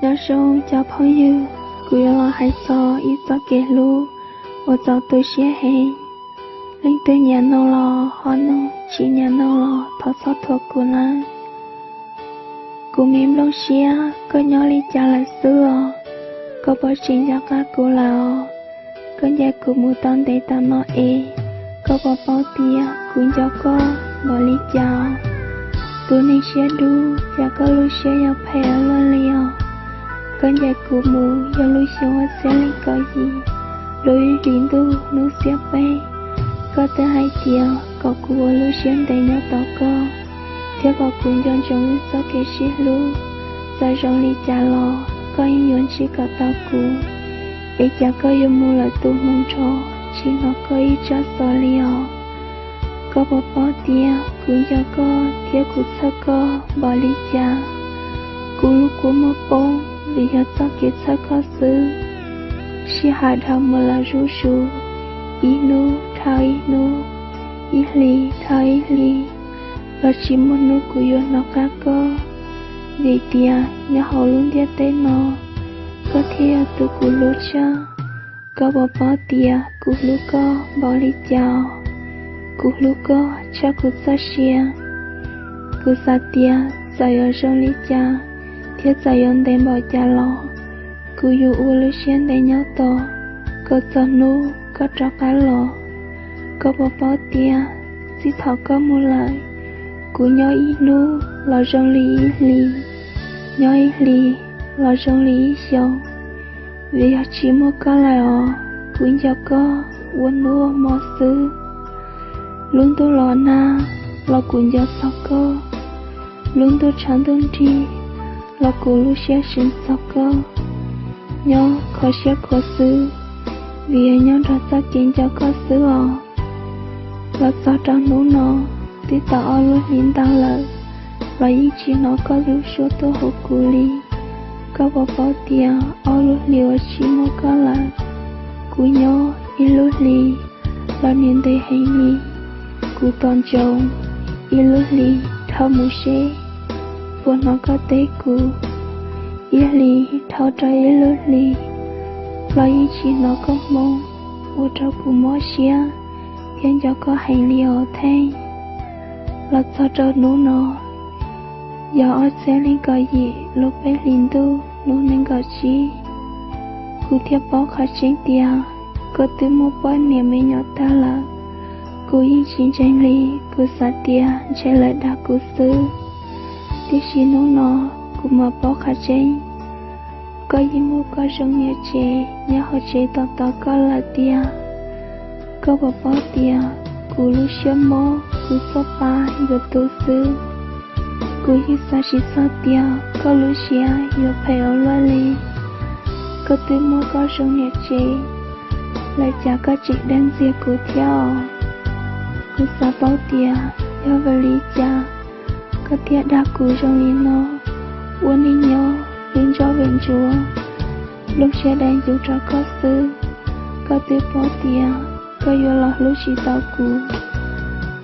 Nyob zoo cov phooj ywg, kuv yuav los hais txog ib txoj kev hlub uas txaus tu siab heev. Leej twg nyiam mloog los ho mloog, tsis nyiam mloog los thov txhob thuam kuv nawb. Kuv me nplooj siab, koj nyob li cas lawm xwb os? Koj puas tseem nco qab kuv lawm os? Koj ncaim kuv mus tau ntev tas no es, koj puas paub tias kuv nco koj npaum li cas? Tus neeg siab dub, cas koj lub siab yuav phem ua luaj li os? Koj ncaim kuv mus yog lub xyoo ob txhiab leej kaum yim, lub ib hlis ntuj hnub xiab peb, koj twb hais tias kom kuv ua lub siab ntev nyob tos koj, thiab kom kuv nco ntsoov wb txoj kev sib hlub. Txawm zoo li cas los koj yeej yuav ntsib kom tau kuv, es cas koj yuav mus lawm tus hmoo nrho, tsis hnov koj ib tsab xov li os? Koj puas paub tias kuv nco koj thiab kuv txhawj koj npaum li cas? Kuv lub kua muag poob vim yog txoj kev txhawj koj xwb. Sij hawm dhau mus lawm zuj zus, ib hnub dhau ib hnub, ib hlis dhau ib hlis, los tsis muaj hnub kuv yuav hnov qab koj. Vim tias nyob hauv lub ntiaj teb no, koj thiaj yog tus kuv hlub tshaj. Koj puas paub tias kuv hlub koj npaum li cas? Kuv hlub koj tshaj kuv txoj sia. Kuv xav tias txawm yuav zoo li cas, thiab txawm yuav ntev npaum cas los, kuv yuav ua lub siab ntev nyob tos koj txog hnub koj rov qab los. Koj puas paub tias txij thaum koj mus lawm, kuv nyob ib hnub los zoo li ib hlis, nyob ib hlis los zoo li ib xyoos. Vim yog tsis muaj koj lawm os, kuv nco koj ua hnub ua hmo xwb. Lub ntuj los nag los kuv nco txog koj, lub ntuj tshav ntuj nrig los kuv lub siab seev txog koj. Nyob kho siab khuav xwb, vim yog nyob nrog txoj kev nco koj xwb os. Los txog rau hnub no, twb tau ob lub hlis ntau lawm, los yeej tsis hnov koj lub suab tuaj hu kuv li. Koj puas paub tias ob lub hlis uas tsis muaj koj lawm, kuv nyob ib lub hlis los niam ntev heev li. Kuv tos ntsoov ib lub hlis dhau mus seb puas hnov koj teb kuv. Ib hlis dhau rau ib lub hlis los yeej tsis hnov koj hmoo, ua rau kuv mob siab thiab nco koj heev li os Theej. Los txog rau hnub no, yog ob txhiab leej kaum yim lub peb hlis ntuj hnub nees nkaum tsib, kuv thiaj paub qhov tseeb tias koj twb muaj poj niam me nyuam tag lawm. Kuv yeej tsis ntseeg li, kuv xav tias ntshe lawv dag kuv xwb. Tiam sis hnub no kuv mam paub qhov tseeb, koj yeej muaj koj zoo niam tsev nyob hauv tsev tos tos koj lawm tiag. Koj puas paub tias kuv lub siab mob, kuv txoj pa yuav tu xwb. Kuv yeej xav tsis txog tias koj lub siab yuav phem ua luaj li. Koj twb muaj koj zoo niam tsev lawm, cas koj tseem dag ntxias kuv thiab os? Kuv xav paub tias yog vim li cas koj thiaj dag kuv zoo li no. Ua neej nyob lub ntsoj vim ntsuav, lub siab dai ncuv rau koj xwb. Koj twb paub tias koj yuav los hlub tsis tau kuv,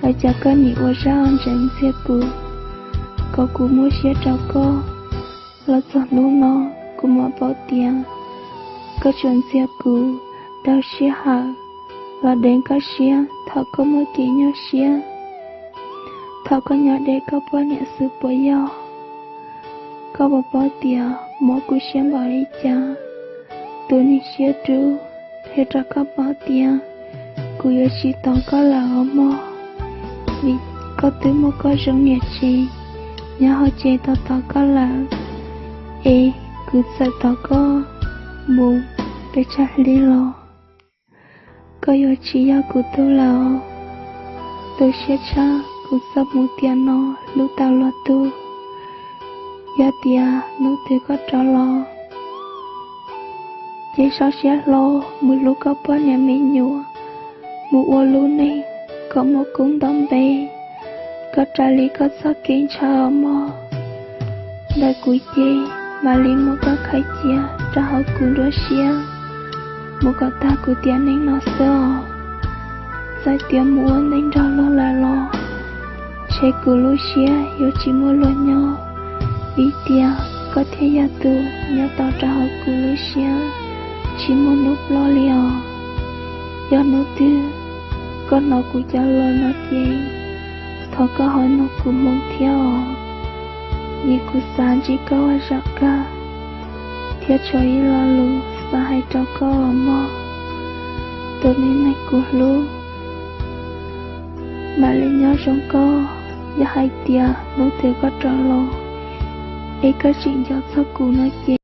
lawm cas koj nim ua zaj ntseev ntxias kuv, kom kuv muab siab rau koj. Los txog hnub no, kuv mam paub tias koj tsuas ntxias kuv rau sij hawm los deev koj siab thaum koj muaj kev nyuaj siab, thaum koj nyob deb koj poj niam xwb puas yog? Koj puas paub tias mob kuv siab npaum li cas? Tus neeg siab dub, qhia rau koj paub tias kuv yuav tsis tos koj lawm os mog, vim koj twb muaj koj zoo niam tsev nyob hauv tsev tos tos koj lawm. Es kuv txawm tos koj mus pes tsawg hli los, koj yuav tsis yog kuv tug lawm os. Tu siab tshaj kuv txawm mus tiam no hlub tau luag tug. Yog tias hnub twg koj rov los, ces sau siab hlo mus hlub koj poj niam me nyuam, mus ua lub neej kom muaj koob nto npe, kom raws li koj txoj kev ntshaw os mog. Ntawm kuv ces mam li muab koj khaws cia rau hauv kuv nruab siab mus kom tag kuv tiam neej no xwb os. Txawm tias mus ua neej nrog luag lawm los, ntshe kuv lub siab yuav tsis muaj luag nyob, vim tias koj thiaj yog tus nyob tau rau hauv kuv lub siab tsis muaj hnub ploj li os. Yog hnub twg koj hnov kuv cov lus no ces thov koj ho nug kuv hmoo thiab os, vim kuv xav ntsib koj ua zaum kawg thiab tshuav ib lo lus xav hais rau koj mog, tus me neeg kuv hlub. Mam li nyob zoo koj, yog hais tias hnub twg koj rov los es koj tseem nco txog kuv no ces